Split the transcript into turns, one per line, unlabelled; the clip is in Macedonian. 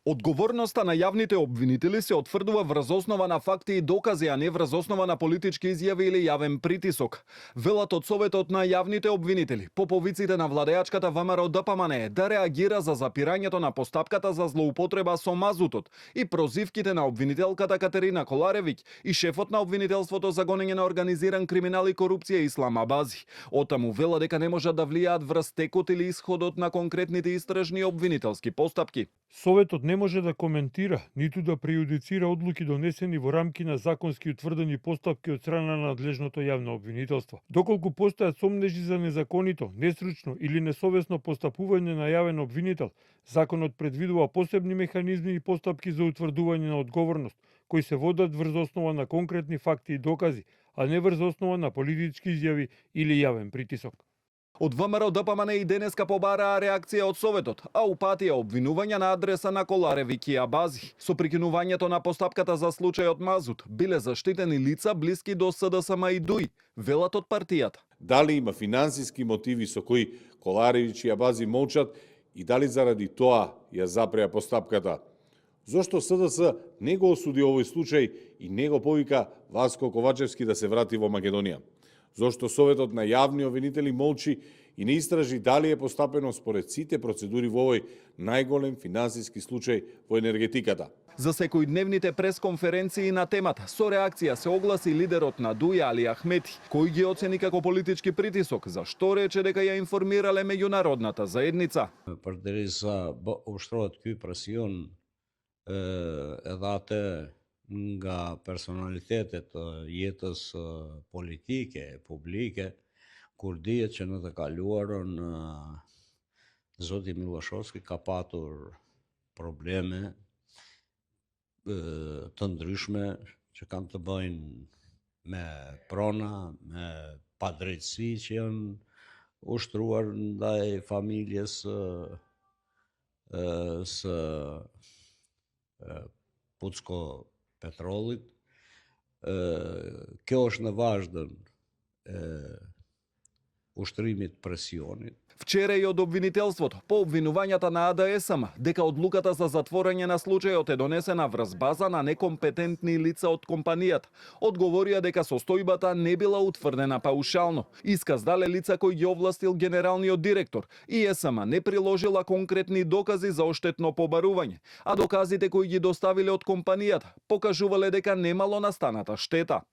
Одговорноста на јавните обвинители се утврдува врз основа на факти и докази, а не врз основа на политички изјави или јавен притисок. Велат од Советот на јавните обвинители, по повиците на владеачката ВМРО ДПМНЕ да реагира за запирањето на постапката за злоупотреба со мазутот и прозивките на обвинителката Катерина Коларевиќ и шефот на обвинителството за гонење на организиран криминал и корупција Ислам Абази. Отаму вела дека не можат да влијаат врз текот или исходот на конкретните истражни и обвинителски постапки.
Советот не може да коментира, ниту да прејудицира одлуки донесени во рамки на законски утврдени постапки од страна на надлежното јавно обвинителство. Доколку постојат сомнежи за незаконито, нестручно или несовесно постапување на јавен обвинител, законот предвидува посебни механизми и постапки за утврдување на одговорност, кои се водат врз основа на конкретни факти и докази, а не врз основа на политички изјави или јавен притисок.
Од ВМРО ДПМНЕ и денеска побараа реакција од Советот, а упатија обвинувања на адреса на Коларевиќ и Абази. Со прикинувањето на постапката за случајот Мазут биле заштитени лица блиски до СДСМ и ДУИ, велат од партијата.
Дали има финансиски мотиви со кои Коларевиќ и Абази молчат и дали заради тоа ја запреа постапката? Зошто СДС не го осуди овој случај и не го повика Васко Ковачевски да се врати во Македонија? Зошто Советот на јавни обвинители молчи и не истражи дали е постапено според сите процедури во овој најголем финансиски случај во енергетиката?
За секојдневните пресконференции на темата, со реакција се огласи лидерот на ДУИ Али Ахмети, кој ги оцени како политички притисок, за што рече дека ја информирале меѓународната заедница.
Përderisa ushtrohet ky presion edhe atë nga personalitetet të jetës politike, publike, kur dihet që në të kaluarën zoti Miloshovski ka patur probleme të ndryshme që kanë të bëjnë me prona, me padrejtësi që janë ushtruar ndaj familjes së Pucko Petrollit. Kjo është në vazhdën ushtrimit преsionit.
Вчера и од обвинителството, по обвинувањата на АДСМ, дека одлуката за затворање на случајот е донесена врз база на некомпетентни лица од компанијата, одговорија дека состојбата не била утврдена паушално. Исказ дале лица кои ги овластил генералниот директор и ЕСМ не приложила конкретни докази за оштетно побарување, а доказите кои ги доставиле од компанијата покажувале дека немало настаната штета.